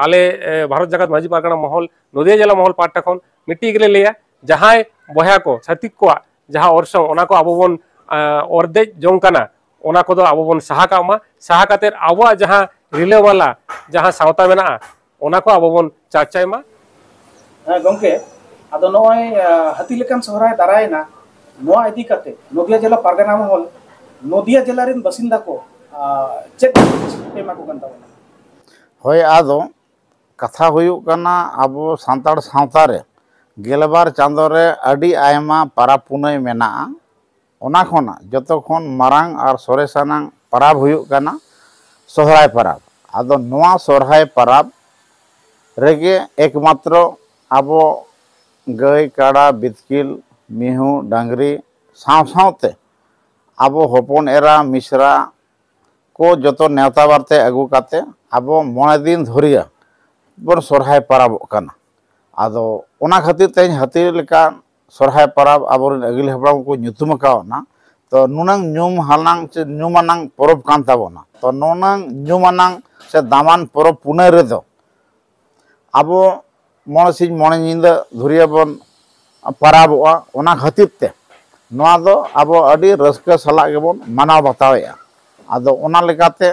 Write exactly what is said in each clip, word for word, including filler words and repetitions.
ᱟᱞᱮ ᱮ, ᱵᱷᱟᱨᱚᱛ ᱡᱟᱠᱟᱛ ᱢᱟᱹᱡᱷᱤ ᱯᱟᱨᱜᱟᱱᱟ ᱢᱚᱦᱚᱞ, ᱱᱚᱫᱤᱭᱟ ᱡᱮᱞᱟ ᱢᱚᱦᱚᱞ ᱯᱟᱦᱴᱟ ᱠᱷᱚᱱ ᱢᱤᱫᱴᱤᱡ ᱜᱮᱞᱮ ᱞᱟᱹᱭᱟ, ᱡᱟᱦᱟᱸᱭ ᱵᱚᱭᱦᱟ ᱠᱚ ᱪᱷᱟᱹᱛᱤᱠ ᱠᱚᱣᱟᱜ ᱡᱟᱦᱟᱸ ᱚᱨᱥᱚᱝ, ᱚᱱᱟ ᱠᱚ ᱟᱵᱚ ᱵᱚᱱ ᱮ, ᱚᱨᱫᱮᱡ ᱡᱚᱝ ᱠᱟᱱᱟ, ᱚᱱᱟ ᱠᱚᱫᱚ ᱟᱵᱚ ᱵᱚᱱ ᱥᱟᱦᱟ ᱠᱟᱜ ᱢᱟ᱾ ᱥᱟᱦᱟ ᱠᱟᱛᱮᱫ ᱟᱵᱚᱣᱟᱜ ᱡᱟᱦᱟᱸ ᱨᱤᱞᱟᱹᱢᱟᱞᱟ ᱡᱟᱦᱟᱸ ᱥᱟᱶᱛᱟ ᱢᱮᱱᱟᱜᱼᱟ, ᱚᱱᱟ ᱠᱚ ᱟᱵᱚ ᱵᱚᱱ ᱪᱟᱨᱪᱟᱭ ᱢᱟ᱾ ᱦᱮᱸ ᱜᱚᱢᱠᱮ, ᱟᱫᱚ ᱱᱚᱜᱼᱚᱭ ᱟᱸ, ᱦᱟᱹᱛᱤ ᱞᱮᱠᱟᱱ ᱥᱚᱦᱨᱟᱭ ᱫᱟᱨᱟᱭᱮᱱᱟ, ᱱᱚᱣᱟ ᱤᱫᱤ ᱠᱟᱛᱮ ᱱᱚᱫᱤᱭᱟ ᱡᱮᱞᱟ ᱯᱟᱨᱜᱟᱱᱟ ᱢᱚᱦᱚᱞ, ᱱᱚᱫᱤᱭᱟ ᱡᱮᱞᱟ ᱨᱮᱱ ᱵᱟᱥᱤᱱᱫᱟ ᱠᱚ ᱟᱸ, ᱪᱮᱫ ᱯᱮ ᱮᱢᱟ ᱠᱚ ᱠᱟᱱ ᱛᱟᱵᱚᱱᱟ? ᱦᱳᱭ, ᱟᱫᱚ ᱠᱟᱛᱷᱟ ᱦᱩᱭᱩᱜ ᱠᱟᱱᱟ, ᱟᱵᱚ ᱥᱟᱱᱛᱟᱲ ᱥᱟᱶᱛᱟ ᱨᱮ ᱜᱮᱞᱵᱟᱨ ᱪᱟᱸᱫᱳ ᱨᱮ ᱟᱹᱰᱤ ᱟᱭᱢᱟ ᱯᱟᱨᱟᱵᱽ ᱯᱩᱱᱟᱹᱭ ᱢᱮᱱᱟᱜᱼᱟ᱾ ᱚᱱᱟ ᱠᱷᱚᱱᱟᱜ ᱡᱚᱛᱚ ᱠᱷᱚᱱ ᱢᱟᱨᱟᱝ ᱟᱨ ᱥᱚᱨᱮᱥ ᱟᱱᱟᱝ ᱯᱟᱨᱟᱵᱽ ᱦᱩᱭᱩᱜ ᱠᱟᱱᱟ ᱥᱚᱦᱨᱟᱭ ᱯᱟᱨᱟᱵᱽ᱾ ᱟᱫᱚ ᱱᱚᱣᱟ ᱥᱚᱦᱨᱟᱭ ᱯᱟᱨᱟᱵᱽ ᱨᱮᱜᱮ ᱮᱠᱢᱟᱛᱨᱚ ᱟᱵᱚ ᱜᱟᱹᱭ, ᱠᱟᱰᱟ, ᱵᱤᱛᱠᱤᱞ, ᱢᱤᱦᱩ, ᱰᱟᱝᱨᱤ ᱥᱟᱶ ᱥᱟᱶᱛᱮ ᱟᱵᱚ ᱦᱚᱯᱚᱱ ᱮᱨᱟ, ᱢᱤᱥᱨᱟ ᱠᱚ ᱡᱚᱛᱚ ᱱᱮᱣᱛᱟ ᱵᱟᱨᱛᱮ ᱟᱹᱜᱩ ᱠᱟᱛᱮ ᱟᱵᱚ ᱢᱚᱬᱮ ᱫᱤᱱ ᱫᱷᱩᱨᱤᱭᱟᱹ ᱵᱚᱱ ᱥᱚᱨᱦᱟᱭ ᱯᱟᱨᱟᱵᱚᱜ ᱠᱟᱱᱟ᱾ ᱟᱫᱚ ᱚᱱᱟ ᱠᱷᱟᱹᱛᱤᱨ ᱛᱮ ᱦᱟᱹᱛᱤ ᱞᱮᱠᱟᱱ ᱥᱚᱨᱦᱟᱭ ᱯᱟᱨᱟᱵᱽ ᱟᱵᱚᱨᱮᱱ ᱟᱹᱜᱤᱞ ᱦᱟᱯᱲᱟᱢ ᱠᱚ ᱧᱩᱛᱩᱢ ᱟᱠᱟᱣᱱᱟ᱾ ᱛᱚ ᱱᱩᱱᱟᱹᱝ ᱧᱩᱢ ᱦᱟᱞᱟᱝ ᱪᱮ ᱧᱩᱢᱟᱱᱟᱝ ᱯᱚᱨᱚᱵᱽ ᱠᱟᱱ ᱛᱟᱵᱚᱱᱟ᱾ ᱛᱚ ᱱᱩᱱᱟᱹᱝ ᱧᱩᱢᱟᱱᱟᱝ ᱥᱮ ᱫᱟᱢᱟᱱ ᱯᱚᱨᱚᱵᱽ ᱯᱩᱱᱟᱹᱭ ᱨᱮᱫᱚ ᱟᱵᱚ ᱢᱚᱬᱮ ᱥᱤᱧ ᱢᱚᱬᱮ ᱧᱤᱫᱟᱹ ᱫᱷᱩᱨᱤᱭᱟᱹ ᱵᱚᱱ ᱯᱟᱨᱟᱵᱚᱜᱼᱟ᱾ ᱚᱱᱟ ᱠᱷᱟᱹᱛᱤᱨ ᱛᱮ ᱱᱚᱣᱟ ᱫᱚ ᱟᱵᱚ ᱟᱹᱰᱤ ᱨᱟᱹᱥᱠᱟᱹ ᱥᱟᱞᱟᱜ ᱜᱮᱵᱚᱱ ᱢᱟᱱᱟᱣ ᱵᱟᱛᱟᱣᱮᱫᱼᱟ᱾ ᱟᱫᱚ ᱚᱱᱟ ᱞᱮᱠᱟᱛᱮ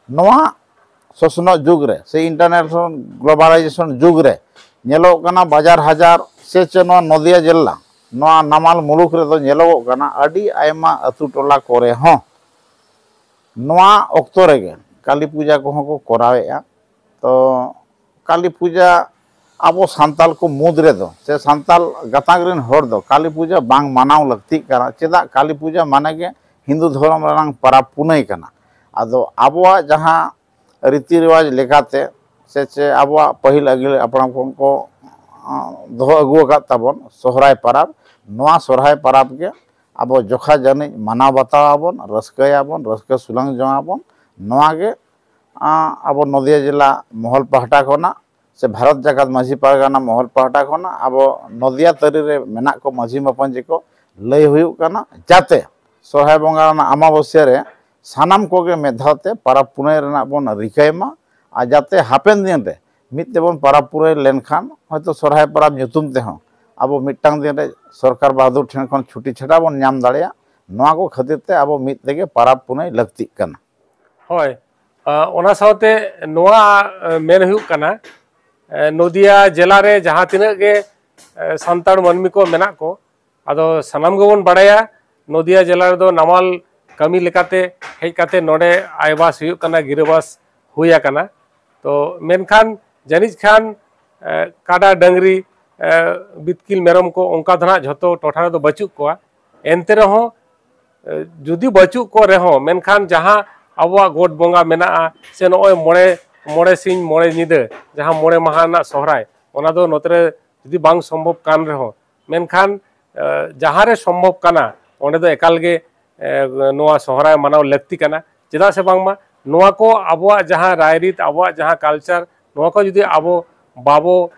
ᱱᱚᱣᱟ ᱥᱚᱥᱱᱚᱜ ᱡᱩᱜᱽ ᱨᱮ ᱥᱮ international globalization ᱡᱩᱜᱽ ᱨᱮ ᱧᱮᱞᱚᱜ ᱠᱟᱱᱟ, ᱵᱟᱡᱟᱨ ᱦᱟᱡᱟᱨ ᱥᱮ ᱪᱮ ᱱᱚᱣᱟ ᱱᱚᱫᱤᱭᱟ ᱡᱮᱞᱟ, ᱱᱚᱣᱟ ᱱᱟᱢᱟᱞ ᱢᱩᱞᱩᱠ ᱨᱮᱫᱚ ᱧᱮᱞᱚᱜᱚᱜ ᱠᱟᱱᱟ, ᱟᱹᱰᱤ ᱟᱭᱢᱟ ᱟᱹᱛᱩ ᱴᱚᱞᱟ ᱠᱚᱨᱮ ᱦᱚᱸ ᱱᱚᱣᱟ ᱚᱠᱛᱚ ᱨᱮᱜᱮ ᱠᱟᱹᱞᱤ ᱯᱩᱡᱟ ᱠᱚᱦᱚᱸ ᱠᱚ ᱠᱚᱨᱟᱣᱮᱫᱼᱟ᱾ ᱛᱚ ᱠᱟᱹᱞᱤ ᱯᱩᱡᱟ ᱟᱵᱚ ᱥᱟᱱᱛᱟᱞ ᱠᱚ ᱢᱩᱫᱽ ᱨᱮᱫᱚ ᱥᱮ ᱥᱟᱱᱛᱟᱞ ᱜᱟᱛᱟᱠ ᱨᱮᱱ ᱦᱚᱲ ᱫᱚ ᱠᱟᱹᱞᱤ ᱯᱩᱡᱟ ᱵᱟᱝ ᱢᱟᱱᱟᱣ ᱞᱟᱹᱠᱛᱤᱜ ᱠᱟᱱᱟ᱾ ᱪᱮᱫᱟᱜ? ᱠᱟᱹᱞᱤ ᱯᱩᱡᱟ ᱢᱟᱱᱮ ᱜᱮ ᱦᱤᱱᱫᱩ ᱫᱷᱚᱨᱚᱢ ᱨᱮᱱᱟᱝ ᱯᱟᱨᱟᱵᱽ ᱯᱩᱱᱟᱹᱭ ᱠᱟᱱᱟ᱾ ᱟᱫᱚ ᱟᱵᱚᱣᱟᱜ ᱡᱟᱦᱟᱸ ᱨᱤᱛᱤ ᱨᱮᱣᱟᱡᱽ ᱞᱮᱠᱟᱛᱮ ᱥᱮ ᱪᱮ ᱟᱵᱚᱣᱟᱜ ᱯᱟᱹᱦᱤᱞ ᱟᱹᱜᱤᱞ ᱦᱟᱯᱲᱟᱢ ᱠᱷᱚᱱ ᱠᱚ ᱟᱸ, ᱫᱚᱦᱚ ᱟᱹᱜᱩ ᱟᱠᱟᱫ ᱛᱟᱵᱚᱱ ᱥᱚᱦᱨᱟᱭ ᱯᱟᱨᱟᱵᱽ, ᱱᱚᱣᱟ ᱥᱚᱦᱨᱟᱭ ᱯᱟᱨᱟᱵᱽ ᱜᱮ ᱟᱵᱚ ᱡᱚᱠᱷᱟ ᱡᱟᱹᱱᱤᱡ ᱢᱟᱱᱟᱣ ᱵᱟᱛᱟᱣ ᱟᱵᱚᱱ, ᱨᱟᱹᱥᱠᱟᱹᱭᱟᱵᱚᱱ, ᱨᱟᱹᱥᱠᱟᱹ ᱥᱩᱞᱟᱹᱝ ᱡᱚᱝ ᱟᱵᱚᱱ᱾ ᱱᱚᱣᱟ ᱜᱮ ᱟᱸ, ᱟᱵᱚ ᱱᱚᱫᱤᱭᱟ ᱡᱮᱞᱟ ᱢᱚᱦᱚᱞ ᱯᱟᱦᱴᱟ ᱠᱷᱚᱱᱟᱜ ᱥᱮ ᱵᱷᱟᱨᱚᱛ ᱡᱟᱠᱟᱛ ᱢᱟᱹᱡᱷᱤ ᱯᱟᱨᱜᱟᱱᱟ ᱢᱚᱦᱚᱞ ᱯᱟᱦᱴᱟ ᱠᱷᱚᱱᱟᱜ ᱟᱵᱚ ᱱᱚᱫᱤᱭᱟ ᱛᱟᱹᱨᱤ ᱨᱮ ᱢᱮᱱᱟᱜ ᱠᱚ ᱢᱟᱹᱡᱷᱤ ᱢᱟᱯᱟᱧᱪᱤ ᱠᱚ ᱞᱟᱹᱭ ᱦᱩᱭᱩᱜ ᱠᱟᱱᱟ, ᱡᱟᱛᱮ ᱥᱚᱦᱨᱟᱭ ᱵᱚᱸᱜᱟ ᱨᱮᱱᱟᱜ ᱟᱢᱟᱵᱟᱹᱥᱭᱟᱹ ᱨᱮ ᱥᱟᱱᱟᱢ ᱠᱚᱜᱮ ᱢᱤᱫ ᱫᱷᱟᱣ ᱛᱮ ᱯᱟᱨᱟᱵᱽ ᱯᱩᱱᱟᱹᱭ ᱨᱮᱱᱟᱜ ᱵᱚᱱ ᱨᱤᱠᱟᱹᱭ ᱢᱟ᱾ ᱟᱨ ᱡᱟᱛᱮ ᱦᱟᱯᱮᱱ ᱫᱤᱱ ᱨᱮ ᱢᱤᱫ ᱛᱮᱵᱚᱱ ᱯᱟᱨᱟᱵᱽ ᱯᱩᱱᱟᱹᱭ ᱞᱮᱱᱠᱷᱟᱱ ᱦᱚᱭᱛᱳ ᱥᱚᱨᱦᱟᱭ ᱯᱟᱨᱟᱵᱽ ᱧᱩᱛᱩᱢ ᱛᱮᱦᱚᱸ ᱟᱵᱚ ᱢᱤᱫᱴᱟᱝ ᱫᱤᱱ ᱨᱮ ᱥᱚᱨᱠᱟᱨ ᱵᱟᱦᱟᱫᱩᱨ ᱴᱷᱮᱱ ᱠᱷᱚᱱ ᱪᱷᱩᱴᱤ ᱪᱷᱟᱰᱟ ᱵᱚᱱ ᱧᱟᱢ ᱫᱟᱲᱮᱭᱟᱜ᱾ ᱱᱚᱣᱟ ᱠᱚ ᱠᱷᱟᱹᱛᱤᱨ ᱛᱮ ᱟᱵᱚ ᱢᱤᱫ ᱛᱮᱜᱮ ᱯᱟᱨᱟᱵᱽ ᱯᱩᱱᱟᱹᱭ ᱞᱟᱹᱠᱛᱤᱜ ᱠᱟᱱᱟ᱾ ᱦᱳᱭ, ᱚᱱᱟ ᱥᱟᱶᱛᱮ ᱱᱚᱣᱟ ᱢᱮᱱ ᱦᱩᱭᱩᱜ ᱠᱟᱱᱟ, ᱱᱚᱫᱤᱭᱟ ᱡᱮᱞᱟ ᱨᱮ ᱡᱟᱦᱟᱸ ᱛᱤᱱᱟᱹᱜ ᱜᱮ ᱥᱟᱱᱛᱟᱲ ᱢᱟᱹᱱᱢᱤ ᱠᱚ ᱢᱮᱱᱟᱜ ᱠᱚ, ᱟᱫᱚ ᱥᱟᱱᱟᱢ ᱜᱮᱵᱚᱱ ᱵᱟᱲᱟᱭᱟ ᱱᱚᱫᱤᱭᱟ ᱡᱮᱞᱟ ᱨᱮᱫᱚ ᱱᱟᱢᱟᱞ ᱠᱟᱹᱢᱤ ᱞᱮᱠᱟᱛᱮ ᱦᱮᱡ ᱠᱟᱛᱮ ᱱᱚᱰᱮ ᱟᱭᱵᱟᱥ ᱦᱩᱭᱩᱜ ᱠᱟᱱᱟ, ᱜᱤᱨᱟᱹᱵᱟᱥ ᱦᱩᱭ ᱟᱠᱟᱱᱟ᱾ ᱛᱚ ᱢᱮᱱᱠᱷᱟᱱ ᱡᱟᱹᱱᱤᱡ ᱠᱷᱟᱱ ᱠᱟᱰᱟ, ᱰᱟᱹᱝᱨᱤ, ᱵᱤᱛᱠᱤᱞ, ᱢᱮᱨᱚᱢ ᱠᱚ ᱚᱱᱠᱟ ᱫᱚ ᱱᱟᱦᱟᱜ ᱡᱷᱚᱛᱚ ᱴᱚᱴᱷᱟ ᱨᱮᱫᱚ ᱵᱟᱹᱪᱩᱜ ᱠᱚᱣᱟ᱾ ᱮᱱᱛᱮ ᱨᱮᱦᱚᱸ ᱡᱩᱫᱤ ᱵᱟᱹᱪᱩᱜ ᱠᱚ ᱨᱮᱦᱚᱸ, ᱢᱮᱱᱠᱷᱟᱱ ᱡᱟᱦᱟᱸ ᱟᱵᱚᱣᱟᱜ ᱜᱚᱴ ᱵᱚᱸᱜᱟ ᱢᱮᱱᱟᱜᱼᱟ, ᱥᱮ ᱱᱚᱜᱼᱚᱭ ᱢᱚᱬᱮ ᱢᱚᱬᱮ ᱥᱤᱧ ᱢᱚᱬᱮ ᱧᱤᱫᱟᱹ ᱡᱟᱦᱟᱸ ᱢᱚᱬᱮ ᱢᱟᱦᱟ ᱨᱮᱱᱟᱜ ᱥᱚᱦᱨᱟᱭ, ᱚᱱᱟ ᱫᱚ ᱱᱚᱛᱮ ᱨᱮ ᱡᱩᱫᱤ ᱵᱟᱝ ᱥᱚᱢᱵᱷᱚᱵ ᱠᱟᱱ ᱨᱮᱦᱚᱸ, ᱢᱮᱱᱠᱷᱟᱱ ᱡᱟᱦᱟᱸ ᱨᱮ ᱥᱚᱢᱵᱷᱚᱵ ᱠᱟᱱᱟ, ᱚᱸᱰᱮ ᱫᱚ ᱮᱠᱟᱞ ᱜᱮ ᱱᱚᱣᱟ ᱥᱚᱦᱨᱟᱭ ᱢᱟᱱᱟᱣ ᱞᱟᱹᱠᱛᱤ ᱠᱟᱱᱟ᱾ ᱪᱮᱫᱟᱜ ᱥᱮ ᱵᱟᱝᱢᱟ ᱱᱚᱣᱟ ᱠᱚ ᱟᱵᱚᱣᱟᱜ ᱡᱟᱦᱟᱸ ᱨᱟᱭᱨᱤᱛ, ᱟᱵᱚᱣᱟᱜ ᱡᱟᱦᱟᱸ ᱠᱟᱞᱪᱟᱨ, ᱱᱚᱣᱟ ᱠᱚ ᱡᱩᱫᱤ ᱟᱵᱚ ᱵᱟᱵᱚ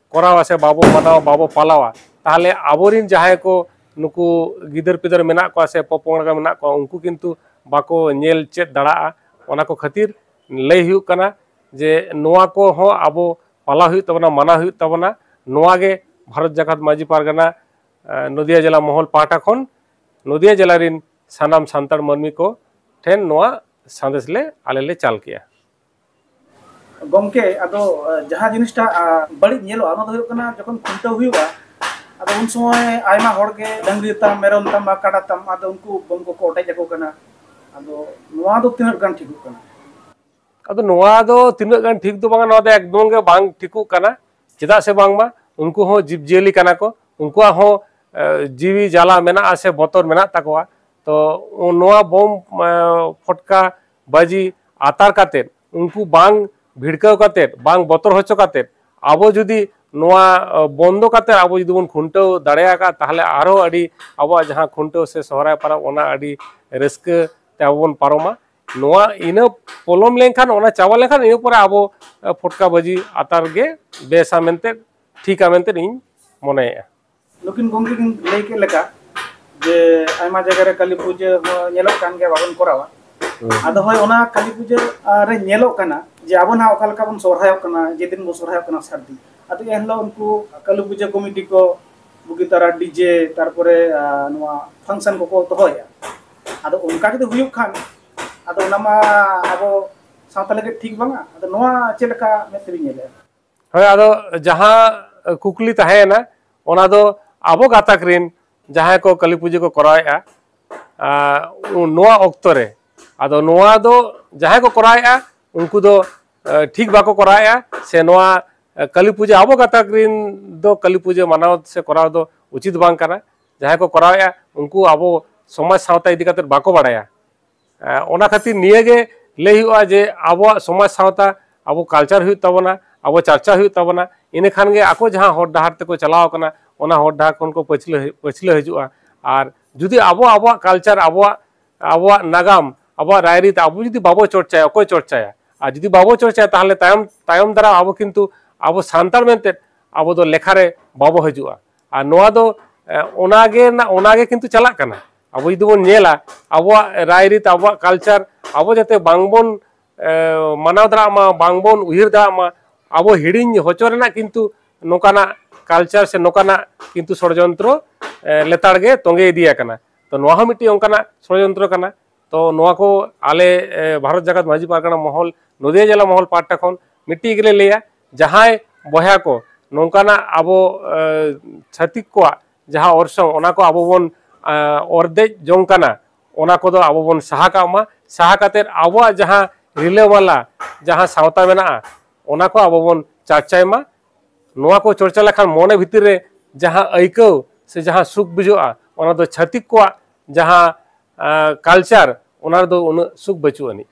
ᱠᱚᱨᱟᱣᱟ ᱥᱮ ᱵᱟᱵᱚ ᱢᱟᱱᱟᱣᱟ, ᱵᱟᱵᱚ ᱯᱟᱞᱟᱣᱟ, ᱛᱟᱦᱚᱞᱮ ᱟᱵᱚᱨᱤᱱ ᱡᱟᱦᱟᱸᱭ ᱠᱚ ᱱᱩᱠᱩ ᱜᱤᱫᱟᱹᱨ ᱯᱤᱫᱟᱹᱨ ᱢᱮᱱᱟᱜ ᱠᱚᱣᱟ ᱥᱮ ᱯᱚᱯᱚᱝᱲᱟ ᱢᱮᱱᱟᱜ ᱠᱚᱣᱟ, ᱩᱱᱠᱩ ᱠᱤᱱᱛᱩ ᱵᱟᱠᱚ ᱧᱮᱞ ᱪᱮᱫ ᱫᱟᱲᱮᱭᱟᱜᱼᱟ᱾ ᱚᱱᱟ ᱠᱚ ᱠᱷᱟᱹᱛᱤᱨ ᱞᱟᱹᱭ ᱦᱩᱭᱩᱜ ᱠᱟᱱᱟ ᱡᱮ ᱱᱚᱣᱟ ᱠᱚᱦᱚᱸ ᱟᱵᱚ ᱯᱟᱞᱟᱣ ᱦᱩᱭᱩᱜ ᱛᱟᱵᱚᱱᱟ, ᱢᱟᱱᱟᱣ ᱦᱩᱭᱩᱜ ᱛᱟᱵᱚᱱᱟ᱾ ᱱᱚᱣᱟ ᱜᱮ ᱵᱷᱟᱨᱚᱛ ᱡᱟᱠᱟᱛ ᱢᱟᱹᱡᱷᱤ ᱯᱟᱨᱜᱟᱱᱟ ᱱᱚᱫᱤᱭᱟ ᱡᱮᱞᱟ ᱢᱚᱦᱚᱞ ᱯᱟᱦᱴᱟ ᱠᱷᱚᱱ ᱱᱚᱫᱤᱭᱟ ᱡᱮᱞᱟ ᱨᱤᱱ ᱥᱟᱱᱟᱢ ᱥᱟᱱᱛᱟᱲ ᱢᱟᱹᱱᱢᱤ ᱠᱚ ᱴᱷᱮᱱ ᱱᱚᱣᱟ ᱥᱟᱸᱫᱮᱥ ᱞᱮ ᱟᱞᱮ ᱞᱮ ᱪᱟᱞ ᱠᱮᱜᱼᱟ᱾ ᱜᱚᱢᱠᱮ, ᱟᱫᱚ ᱡᱟᱦᱟᱸ ᱡᱤᱱᱤᱥᱴᱟ ᱵᱟᱹᱲᱤᱡ ᱧᱮᱞᱚᱜᱼᱟ, ᱚᱱᱟ ᱫᱚ ᱦᱩᱭᱩᱜ ᱠᱟᱱᱟ ᱡᱚᱠᱷᱚᱱ ᱠᱷᱩᱱᱴᱟᱹᱣ ᱦᱩᱭᱩᱜᱼᱟ, ᱟᱫᱚ ᱩᱱ ᱥᱚᱢᱚᱭ ᱟᱭᱢᱟ ᱦᱚᱲ ᱜᱮ ᱰᱟᱹᱝᱨᱤ ᱛᱟᱢ, ᱢᱮᱨᱚᱢ ᱛᱟᱢ, ᱵᱟ ᱠᱟᱰᱟ ᱛᱟᱢ, ᱟᱫᱚ ᱩᱱᱠᱩ ᱵᱳᱢ ᱠᱚᱠᱚ ᱚᱴᱮᱡ ᱟᱠᱚ ᱠᱟᱱᱟ᱾ ᱟᱫᱚ ᱱᱚᱣᱟ ᱫᱚ ᱛᱤᱱᱟᱹᱜ ᱜᱟᱱ ᱴᱷᱤᱠᱚᱜ ᱠᱟᱱᱟ? ᱟᱫᱚ ᱱᱚᱣᱟ ᱫᱚ ᱛᱤᱱᱟᱹᱜ ᱜᱟᱱ ᱴᱷᱤᱠ ᱫᱚ ᱵᱟᱝᱟ, ᱱᱚᱣᱟ ᱫᱚ ᱮᱠᱫᱚᱢ ᱜᱮ ᱵᱟᱝ ᱴᱷᱤᱠᱚᱜ ᱠᱟᱱᱟ᱾ ᱪᱮᱫᱟᱜ ᱥᱮ ᱵᱟᱝᱢᱟ ᱩᱱᱠᱩ ᱦᱚᱸ ᱡᱤᱵᱽᱼᱡᱤᱭᱟᱹᱞᱤ ᱠᱟᱱᱟ ᱠᱚ, ᱩᱱᱠᱩᱣᱟᱜ ᱦᱚᱸ ᱡᱤᱣᱤ ᱡᱟᱞᱟ ᱢᱮᱱᱟᱜᱼᱟ ᱥᱮ ᱵᱚᱛᱚᱨ ᱢᱮᱱᱟᱜ ᱛᱟᱠᱚᱣᱟ᱾ ᱛᱚ ᱱᱚᱣᱟ ᱵᱳᱢ ᱯᱷᱚᱴᱠᱟ ᱵᱟᱹᱡᱤ ᱟᱛᱟᱨ ᱠᱟᱛᱮᱫ, ᱩᱱᱠᱩ ᱵᱟᱝ ᱵᱷᱤᱲᱠᱟᱹᱣ ᱠᱟᱛᱮᱫ, ᱵᱟᱝ ᱵᱚᱛᱚᱨ ᱦᱚᱪᱚ ᱠᱟᱛᱮᱫ, ᱟᱵᱚ ᱡᱩᱫᱤ ᱱᱚᱣᱟ ᱵᱚᱱᱫᱚ ᱠᱟᱛᱮᱫ ᱟᱵᱚ ᱡᱩᱫᱤ ᱵᱚᱱ ᱠᱷᱩᱱᱴᱟᱹᱣ ᱫᱟᱲᱮᱭᱟᱜᱼᱟ, ᱛᱟᱦᱚᱞᱮ ᱟᱨᱦᱚᱸ ᱟᱹᱰᱤ ᱟᱵᱚᱣᱟᱜ ᱡᱟᱦᱟᱸ ᱠᱷᱩᱱᱴᱟᱹᱣ ᱥᱮ ᱥᱚᱦᱨᱟᱭ ᱯᱚᱨᱚᱵᱽ, ᱚᱱᱟ ᱟᱹᱰᱤ ᱨᱟᱹᱥᱠᱟᱹ ᱛᱮ ᱟᱵᱚ ᱵᱚᱱ ᱯᱟᱨᱚᱢᱟ᱾ ᱱᱚᱣᱟ ᱤᱱᱟᱹ ᱯᱚᱞᱚᱢ ᱞᱮᱱᱠᱷᱟᱱ, ᱚᱱᱟ ᱪᱟᱵᱟ ᱞᱮᱱᱠᱷᱟᱱ, ᱤᱱᱟᱹ ᱯᱚᱨᱮ ᱟᱵᱚ ᱯᱷᱚᱴᱠᱟ ᱵᱟᱹᱡᱤ ᱟᱛᱟᱨ ᱜᱮ ᱵᱮᱥᱟ ᱢᱮᱱᱛᱮ, ᱴᱷᱤᱠᱟ ᱢᱮᱱᱛᱮ ᱤᱧ ᱢᱚᱱᱮᱭᱮᱫᱼᱟ᱾ ᱱᱩᱠᱤᱱ ᱜᱚᱢᱠᱮ ᱠᱤᱱ ᱞᱟᱹᱭ ᱠᱮᱫ ᱞᱮᱠᱟ ᱡᱮ ᱟᱭᱢᱟ ᱡᱟᱭᱜᱟ ᱨᱮ ᱠᱟᱹᱞᱤ ᱯᱩᱡᱟᱹ ᱦᱚᱸ ᱧᱮᱞᱚᱜ ᱠᱟᱱ ᱜᱮᱭᱟ, ᱵᱟᱵᱚᱱ ᱠᱚᱨᱟᱣᱟ᱾ ᱟᱫᱚ ᱦᱳᱭ, ᱚᱱᱟ ᱠᱟᱹᱞᱤ ᱯᱩᱡᱟᱹ ᱨᱮ ᱧᱮᱞᱚᱜ ᱠᱟᱱᱟ ᱡᱮ ᱟᱵᱚ ᱱᱟᱦᱟᱜ ᱚᱠᱟ ᱞᱮᱠᱟ ᱵᱚᱱ ᱥᱚᱨᱦᱟᱭᱚᱜ ᱠᱟᱱᱟ, ᱡᱮᱫᱤᱱ ᱵᱚᱱ ᱥᱚᱨᱦᱟᱭᱚᱜ ᱠᱟᱱᱟ ᱥᱟᱹᱨᱫᱤ, ᱟᱫᱚ ᱮᱱᱦᱤᱞᱳᱜ ᱩᱱᱠᱩ ᱠᱟᱹᱞᱤ ᱯᱩᱡᱟᱹ ᱠᱚᱢᱤᱴᱤ ᱠᱚ ᱵᱩᱜᱤ ᱛᱟᱨᱟ ᱰᱤᱡᱮ, ᱛᱟᱨᱯᱚᱨᱮ ᱟᱨ ᱱᱚᱣᱟ ᱯᱷᱟᱝᱥᱚᱱ ᱠᱚᱠᱚ ᱫᱚᱦᱚᱭᱮᱫᱼᱟ᱾ ᱟᱫᱚ ᱚᱱᱠᱟ ᱡᱩᱫᱤ ᱦᱩᱭᱩᱜ ᱠᱷᱟᱱ, ᱟᱫᱚ ᱚᱱᱟ ᱢᱟ ᱟᱵᱚ ᱥᱟᱶᱛᱟ ᱞᱟᱹᱜᱤᱫ ᱴᱷᱤᱠ ᱵᱟᱝᱟ᱾ ᱟᱫᱚ ᱱᱚᱣᱟ ᱪᱮᱫ ᱞᱮᱠᱟ ᱢᱮᱫ ᱛᱮᱵᱤᱱ ᱧᱮᱞᱮᱫᱼᱟ? ᱦᱳᱭ, ᱟᱫᱚ ᱡᱟᱦᱟᱸ ᱠᱩᱠᱞᱤ ᱛᱟᱦᱮᱸᱭᱮᱱᱟ, ᱚᱱᱟ ᱫᱚ ᱟᱵᱚ ᱜᱟᱛᱟᱠ ᱨᱮᱱ ᱡᱟᱦᱟᱸᱭ ᱠᱚ ᱠᱟᱹᱞᱤ ᱯᱩᱡᱟᱹ ᱠᱚ ᱠᱚᱨᱟᱣᱮᱫᱼᱟ, ᱟᱨ ᱱᱚᱣᱟ ᱚᱠᱛᱚ ᱨᱮ, ᱟᱫᱚ ᱱᱚᱣᱟ ᱫᱚ ᱡᱟᱦᱟᱸᱭ ᱠᱚ ᱠᱚᱨᱟᱣᱮᱫᱼᱟ, ᱩᱱᱠᱩ ᱫᱚ ᱟᱨ ᱴᱷᱤᱠ ᱵᱟᱠᱚ ᱠᱚᱨᱟᱣᱮᱫᱼᱟ, ᱥᱮ ᱱᱚᱣᱟ ᱟᱨ ᱠᱟᱹᱞᱤ ᱯᱩᱡᱟᱹ, ᱟᱵᱚ ᱜᱟᱛᱟᱠ ᱨᱮᱱ ᱫᱚ ᱠᱟᱹᱞᱤ ᱯᱩᱡᱟᱹ ᱢᱟᱱᱟᱣ ᱥᱮ ᱠᱚᱨᱟᱣ ᱫᱚ ᱩᱪᱤᱛ ᱵᱟᱝ ᱠᱟᱱᱟ᱾ ᱡᱟᱦᱟᱸᱭ ᱠᱚ ᱠᱚᱨᱟᱣᱮᱫᱼᱟ, ᱩᱱᱠᱩ ᱟᱵᱚ ᱥᱚᱢᱟᱡᱽ ᱥᱟᱶᱛᱟ ᱤᱫᱤ ᱠᱟᱛᱮ ᱵᱟᱠᱚ ᱵᱟᱲᱟᱭᱟ᱾ ᱟᱨ ᱚᱱᱟ ᱠᱷᱟᱹᱛᱤᱨ ᱱᱤᱭᱟᱹ ᱜᱮ ᱞᱟᱹᱭ ᱦᱩᱭᱩᱜᱼᱟ ᱡᱮ ᱟᱵᱚᱣᱟᱜ ᱥᱚᱢᱟᱡᱽ ᱥᱟᱶᱛᱟ ᱟᱵᱚ ᱠᱟᱞᱪᱟᱨ ᱦᱩᱭᱩᱜ ᱛᱟᱵᱚᱱᱟ, ᱟᱵᱚ ᱪᱟᱨᱪᱟ ᱦᱩᱭᱩᱜ ᱛᱟᱵᱚᱱᱟ᱾ ᱤᱱᱟᱹ ᱠᱷᱟᱱ ᱜᱮ ᱟᱠᱚ ᱡᱟᱦᱟᱸ ᱦᱚᱨ ᱰᱟᱦᱟᱨ ᱛᱮᱠᱚ ᱪᱟᱞᱟᱣ ᱠᱟᱱᱟ, ᱚᱱᱟ ᱦᱚᱨ ᱰᱟᱦᱟᱨ ᱠᱷᱚᱱ ᱠᱚ ᱯᱟᱹᱪᱷᱞᱟᱹ, ᱯᱟᱹᱪᱷᱞᱟᱹ ᱦᱤᱡᱩᱜᱼᱟ᱾ ᱟᱨ ᱡᱩᱫᱤ ᱟᱵᱚ ᱟᱵᱚᱣᱟᱜ ᱠᱟᱞᱪᱟᱨ, ᱟᱵᱚᱣᱟᱜ, ᱟᱵᱚᱣᱟᱜ ᱱᱟᱜᱟᱢ, ᱟᱵᱚᱣᱟᱜ ᱨᱟᱭᱨᱤᱛ ᱟᱵᱚ ᱡᱩᱫᱤ ᱵᱟᱵᱚ ᱪᱚᱨᱪᱟᱭᱟ, ᱚᱠᱚᱭ ᱪᱚᱨᱪᱟᱭᱟ? ᱟᱨ ᱡᱩᱫᱤ ᱵᱟᱵᱚ ᱪᱚᱨᱪᱟᱭᱟ, ᱛᱟᱦᱚᱞᱮ ᱛᱟᱭᱚᱢ, ᱛᱟᱭᱚᱢ ᱫᱟᱨᱟᱢ ᱟᱵᱚ ᱠᱤᱱᱛᱩ ᱟᱵᱚ ᱥᱟᱱᱛᱟᱲ ᱢᱮᱱᱛᱮ ᱟᱵᱚ ᱫᱚ ᱞᱮᱠᱷᱟ ᱨᱮ ᱵᱟᱵᱚ ᱦᱤᱡᱩᱜᱼᱟ᱾ ᱟᱨ ᱱᱚᱣᱟ ᱫᱚ, ᱮ, ᱚᱱᱟᱜᱮ ᱱᱟ-, ᱚᱱᱟᱜᱮ ᱠᱤᱱᱛᱩ ᱪᱟᱞᱟᱜ ᱠᱟᱱᱟ᱾ ᱟᱵᱚ ᱡᱩᱫᱤ ᱵᱚᱱ ᱧᱮᱞᱟ, ᱟᱵᱚᱣᱟᱜ ᱨᱟᱭᱨᱤᱛ, ᱟᱵᱚᱣᱟᱜ ᱠᱟᱞᱪᱟᱨ ᱟᱵᱚ ᱡᱟᱛᱮ ᱵᱟᱝᱵᱚᱱ, ᱮ, ᱢᱟᱱᱟᱣ ᱫᱟᱲᱮᱭᱟᱜ ᱢᱟ, ᱵᱟᱝᱵᱚᱱ ᱩᱭᱦᱟᱹᱨ ᱫᱟᱲᱮᱭᱟᱜ ᱢᱟ, ᱟᱵᱚ ᱦᱤᱲᱤᱧ ᱦᱚᱪᱚ ᱨᱮᱱᱟᱜ ᱠᱤᱱᱛᱩ ᱱᱚᱝᱠᱟᱱᱟᱜ ᱠᱟᱞᱪᱟᱨ ᱥᱮ ᱱᱚᱝᱠᱟᱱᱟᱜ ᱠᱤᱱᱛᱩ ᱥᱚᱲᱡᱚᱱᱛᱨᱚ, ᱮ, ᱞᱮᱛᱟᱲ ᱜᱮ ᱛᱚᱸᱜᱮ ᱤᱫᱤ ᱟᱠᱟᱱᱟ᱾ ᱛᱚ ᱱᱚᱣᱟ ᱦᱚᱸ ᱢᱤᱫᱴᱤᱡ ᱚᱱᱠᱟᱱᱟᱜ ᱥᱚᱲᱡᱚᱱᱛᱨᱚ ᱠᱟᱱᱟ᱾ ᱛᱚ ᱱᱚᱣᱟ ᱠᱚ ᱟᱞᱮ, ᱮ, ᱵᱷᱟᱨᱚᱛ ᱡᱟᱠᱟᱛ ᱢᱟᱹᱡᱷᱤ ᱯᱟᱨᱜᱟᱱᱟ ᱢᱚᱦᱚᱞ, ᱱᱚᱫᱤᱭᱟ ᱡᱮᱞᱟ ᱢᱚᱦᱚᱞ ᱯᱟᱦᱴᱟ ᱠᱷᱚᱱ ᱢᱤᱫᱴᱤᱡ ᱜᱮᱞᱮ ᱞᱟᱹᱭᱟ, ᱡᱟᱦᱟᱸᱭ ᱵᱚᱭᱦᱟ ᱠᱚ ᱱᱚᱝᱠᱟᱱᱟᱜ ᱟᱵᱚ, ᱮ, ᱪᱷᱟᱹᱛᱤᱠ ᱠᱚᱣᱟᱜ ᱡᱟᱦᱟᱸ ᱚᱨᱥᱚᱝ, ᱚᱱᱟ ᱠᱚ ᱟᱵᱚ ᱵᱚᱱ, ᱮ, ᱚᱨᱫᱮᱡ ᱡᱚᱝ ᱠᱟᱱᱟ, ᱚᱱᱟ ᱠᱚᱫᱚ ᱟᱵᱚ ᱵᱚᱱ ᱥᱟᱦᱟ ᱠᱟᱜ ᱢᱟ᱾ ᱥᱟᱦᱟ ᱠᱟᱛᱮᱫ ᱟᱵᱚᱣᱟᱜ ᱡᱟᱦᱟᱸ ᱨᱤᱞᱟᱹᱢᱟᱞᱟ ᱡᱟᱦᱟᱸ ᱥᱟᱶᱛᱟ ᱢᱮᱱᱟᱜᱼᱟ, ᱚᱱᱟ ᱠᱚ ᱟᱵᱚ ᱵᱚᱱ ᱪᱟᱨᱪᱟᱭ ᱢᱟ᱾ ᱱᱚᱣᱟ ᱠᱚ ᱪᱚᱨᱪᱟ ᱞᱮᱠᱷᱟᱱ ᱢᱚᱱᱮ ᱵᱷᱤᱛᱤᱨ ᱨᱮ ᱡᱟᱦᱟᱸ ᱟᱹᱭᱠᱟᱹᱣ ᱥᱮ ᱡᱟᱦᱟᱸ ᱥᱩᱠ ᱵᱩᱡᱷᱟᱹᱜᱼᱟ, ᱚᱱᱟ ᱫᱚ ᱪᱷᱟᱹᱛᱤᱠ ᱠᱚᱣᱟᱜ ᱡᱟᱦᱟᱸ, ᱟ, ᱠᱟᱞᱪᱟᱨ, ᱚᱱᱟ ᱨᱮᱫᱚ ᱩᱱᱟᱹᱜ ᱥᱩᱠ ᱵᱟᱹᱪᱩᱜ ᱟᱹᱱᱤᱡ᱾